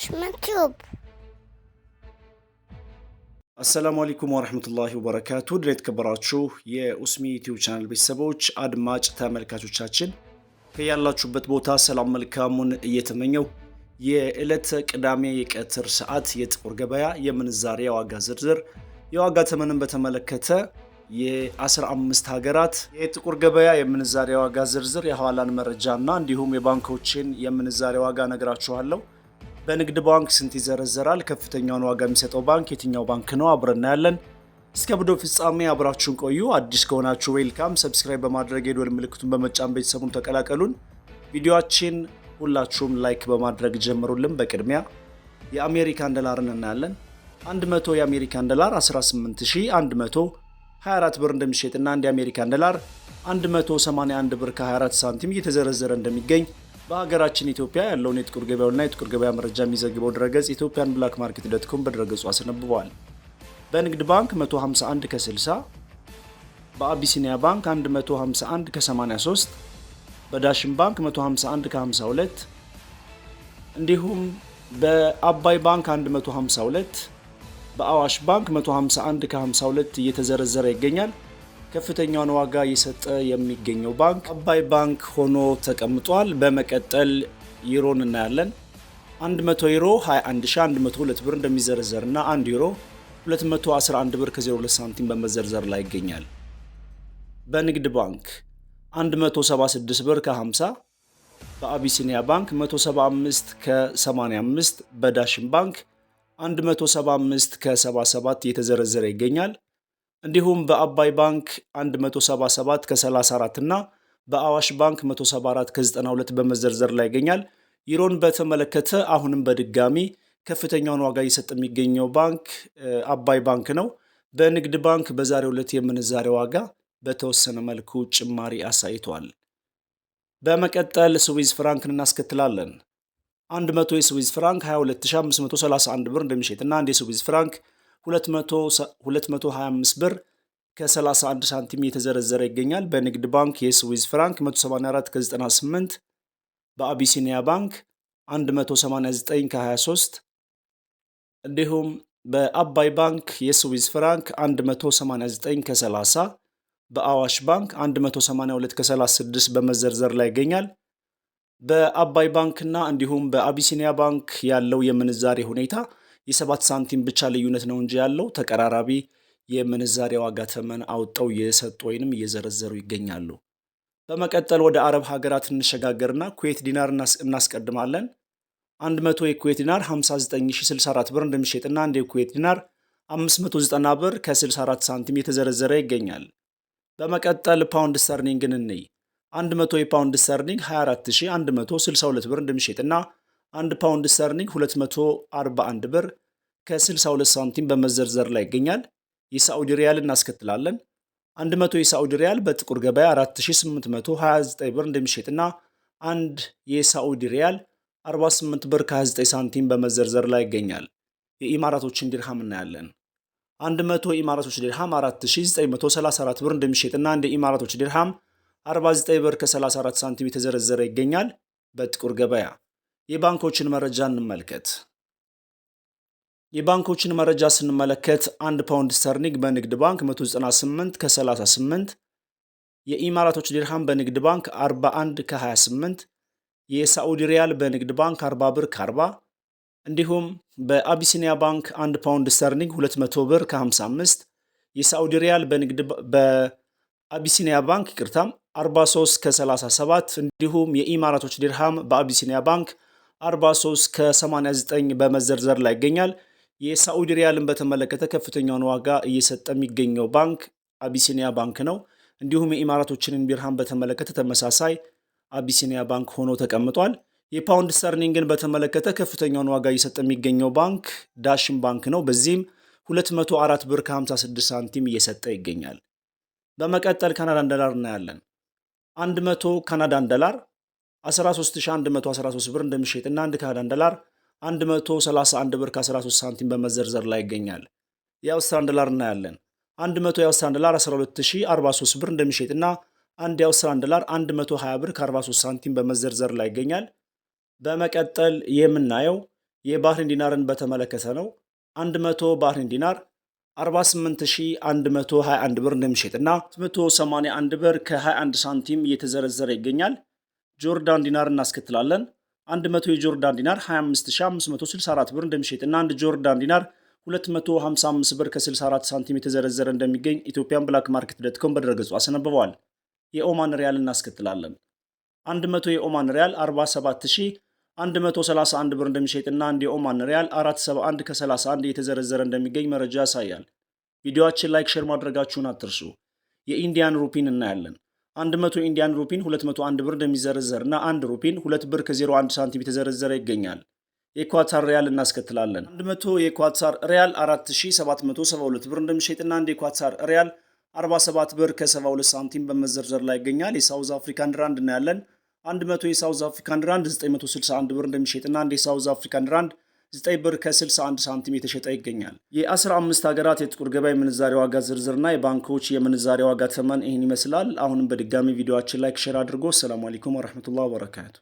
Tube. السلام عليكم ورحمة الله وبركاته። ድሬ የተከበራችሁ የኡስሚ ዩቲዩብ ቻናል ቤተሰቦች አድማጭ ተመልካቾቻችን፣ ከያላችሁበት ቦታ ሰላም መልካሙን እየተመኘው የዕለተ ቅዳሜ የቀትር ሰዓት የጥቁር ገበያ የምንዛሬ የዋጋ ዝርዝር የዋጋ ተመንን በተመለከተ የ15 ሀገራት የጥቁር ገበያ የምንዛሬ ዋጋ ዝርዝር፣ የሐዋላን መረጃና እንዲሁም የባንኮችን የምንዛሬ ዋጋ ነግራችኋለሁ። በንግድ ባንክ ስንት ይዘረዘራል? ከፍተኛውን ዋጋ የሚሰጠው ባንክ የትኛው ባንክ ነው? አብረን እናያለን። እስከ ቪዲዮ ፍጻሜ አብራችሁን ቆዩ። አዲስ ከሆናችሁ welcome፣ subscribe በማድረግ የደወል ምልክቱን በመጫን ቤተሰቡን ተቀላቀሉን። ቪዲዮአችን ሁላችሁም like በማድረግ ጀምሩልን። በቅድሚያ የአሜሪካን ዶላርን እናያለን። 100 የአሜሪካን ዶላር 18124 ብር እንደሚሸጥና አንድ የአሜሪካን ዶላር 181 ብር ከ24 ሳንቲም እየተዘረዘረ እንደሚገኝ በሀገራችን ኢትዮጵያ ያለውን የጥቁር ገበያውና የጥቁር ገበያ መረጃ የሚዘግበው ድረገጽ Ethiopian Black Market dot com በድረገጹ አስነብበዋል። በንግድ ባንክ 151 ከ60፣ በአቢሲኒያ ባንክ 151 ከ83፣ በዳሽን ባንክ 151 ከ52፣ እንዲሁም በአባይ ባንክ 152፣ በአዋሽ ባንክ 151 ከ52 እየተዘረዘረ ይገኛል። ከፍተኛውን ዋጋ እየሰጠ የሚገኘው ባንክ አባይ ባንክ ሆኖ ተቀምጧል። በመቀጠል ዩሮን እናያለን። 100 ዩሮ 21102 ብር እንደሚዘረዘርና 1 ዩሮ 211 ብር ከ02 ሳንቲም በመዘርዘር ላይ ይገኛል። በንግድ ባንክ 176 ብር ከ50፣ በአቢሲኒያ ባንክ 175 ከ85፣ በዳሽን ባንክ 175 ከ77 እየተዘረዘረ ይገኛል። እንዲሁም በአባይ ባንክ 177 ከ34 እና በአዋሽ ባንክ 174 ከ92 በመዘርዘር ላይ ይገኛል። ዩሮን በተመለከተ አሁንም በድጋሚ ከፍተኛውን ዋጋ እየሰጠ የሚገኘው ባንክ አባይ ባንክ ነው። በንግድ ባንክ በዛሬው ዕለት የምንዛሬ ዋጋ በተወሰነ መልኩ ጭማሪ አሳይቷል። በመቀጠል ስዊዝ ፍራንክን እናስከትላለን። 100 የስዊዝ ፍራንክ 22531 ብር እንደሚሸጥና አንድ የስዊዝ ፍራንክ 225 ብር ከ31 ሳንቲም እየተዘረዘረ ይገኛል። በንግድ ባንክ የስዊዝ ፍራንክ 184 ከ98፣ በአቢሲኒያ ባንክ 189 ከ23፣ እንዲሁም በአባይ ባንክ የስዊዝ ፍራንክ 189 ከ30፣ በአዋሽ ባንክ 182 ከ36 በመዘርዘር ላይ ይገኛል። በአባይ ባንክና እንዲሁም በአቢሲኒያ ባንክ ያለው የምንዛሬ ሁኔታ የ7 ሳንቲም ብቻ ልዩነት ነው እንጂ ያለው ተቀራራቢ የምንዛሬ ዋጋ ተመን አውጠው እየሰጡ ወይንም እየዘረዘሩ ይገኛሉ። በመቀጠል ወደ አረብ ሀገራት እንሸጋገርና ኩዌት ዲናር እናስቀድማለን። 100 የኩዌት ዲናር 59064 ብር እንደሚሸጥና አንድ የኩዌት ዲናር 590 ብር ከ64 ሳንቲም እየተዘረዘረ ይገኛል። በመቀጠል ፓውንድ ስተርሊንግን እንይ። 100 የፓውንድ ስተርሊንግ 24162 ብር እንደሚሸጥና 1 ፓውንድ ስተርሊንግ 241 ብር ከ62 ሳንቲም በመዘርዘር ላይ ይገኛል። የሳዑዲ ሪያል እናስከትላለን። 100 የሳዑዲ ሪያል በጥቁር ገበያ 4829 ብር እንደሚሸጥና አንድ የሳዑዲ ሪያል 48 ብር ከ29 ሳንቲም በመዘርዘር ላይ ይገኛል። የኢማራቶችን ዲርሃም እናያለን። 100 ኢማራቶች ዲርሃም 4934 ብር እንደሚሸጥና አንድ የኢማራቶች ዲርሃም 49 ብር ከ34 ሳንቲም የተዘረዘረ ይገኛል በጥቁር ገበያ። የባንኮችን መረጃ እንመልከት። የባንኮችን መረጃ ስንመለከት አንድ ፓውንድ ስተርሊንግ በንግድ ባንክ 198 ከ38፣ የኢማራቶች ዲርሃም በንግድ ባንክ 41 ከ28፣ የሳዑዲ ሪያል በንግድ ባንክ 40 ብር ከ40፣ እንዲሁም በአቢሲኒያ ባንክ 1 ፓውንድ ስተርሊንግ 200 ብር ከ55፣ የሳዑዲ ሪያል በንግድ በአቢሲኒያ ባንክ ይቅርታም 43 ከ37፣ እንዲሁም የኢማራቶች ዲርሃም በአቢሲኒያ ባንክ 43 ከ89 በመዘርዘር ላይ ይገኛል። የሳዑዲ ሪያልን በተመለከተ ከፍተኛውን ዋጋ እየሰጠ የሚገኘው ባንክ አቢሲኒያ ባንክ ነው። እንዲሁም የኢማራቶችንን ዲርሃም በተመለከተ ተመሳሳይ አቢሲኒያ ባንክ ሆኖ ተቀምጧል። የፓውንድ ስተርሊንግን በተመለከተ ከፍተኛውን ዋጋ እየሰጠ የሚገኘው ባንክ ዳሽን ባንክ ነው። በዚህም 204 ብር ከ56 ሳንቲም እየሰጠ ይገኛል። በመቀጠል ካናዳን ዶላር እናያለን። 100 ካናዳን ዶላር 13113 ብር እንደሚሸጥና አንድ ካናዳን ዶላር 131 ብር ከ13 ሳንቲም በመዘርዘር ላይ ይገኛል። የአውስትራሊያን ዶላር እናያለን። 100 የአውስትራሊያን ዶላር 12043 ብር እንደሚሸጥና አንድ የአውስትራሊያን ዶላር 120 ብር ከ43 ሳንቲም በመዘርዘር ላይ ይገኛል። በመቀጠል የምናየው የባህሬን ዲናርን በተመለከተ ነው። 100 ባህሬን ዲናር 48121 ብር እንደሚሸጥና 181 ብር ከ21 ሳንቲም እየተዘረዘረ ይገኛል። ጆርዳን ዲናር እናስከትላለን። 100 የጆርዳን ዲናር 25564 ብር እንደሚሸጥና አንድ ጆርዳን ዲናር 255 ብር ከ64 ሳንቲም የተዘረዘረ እንደሚገኝ Ethiopian Black Market dot com በድረገጹ አስነብበዋል። የኦማን ሪያል እናስከትላለን። 100 የኦማን ሪያል 47131 ብር እንደሚሸጥና አንድ የኦማን ሪያል 471 ከ31 እየተዘረዘረ እንደሚገኝ መረጃ ያሳያል። ቪዲዮአችን like፣ share ማድረጋችሁን አትርሱ። የ Indian ሩፒን እናያለን። 100 Indian ሩፒን 201 ብር እንደሚዘረዘር እና 1 ሩፒን 2 ብር ከ01 ሳንቲም የተዘረዘረ ይገኛል። የኳታር ሪያል እናስከትላለን። 100 የኳታር ሪያል 4772 ብር እንደሚሸጥና አንድ የኳታር ሪያል 47 ብር ከ72 ሳንቲም በመዘርዘር ላይ ይገኛል። የ South African ራንድ እናያለን። 100 የ South African ራንድ 961 ብር እንደሚሸጥና አንድ የ South African ራንድ 9 ብር ከ61 ሳንቲም የተሸጠ ይገኛል። የ15 ሀገራት የጥቁር ገበያ የምንዛሬ ዋጋ ዝርዝርና የባንኮች የምንዛሬ ዋጋ ተመን ይህን ይመስላል። አሁንም በድጋሚ ቪዲዮአችን like፣ share አድርጎ። السلام عليكم ورحمة الله وبركاته።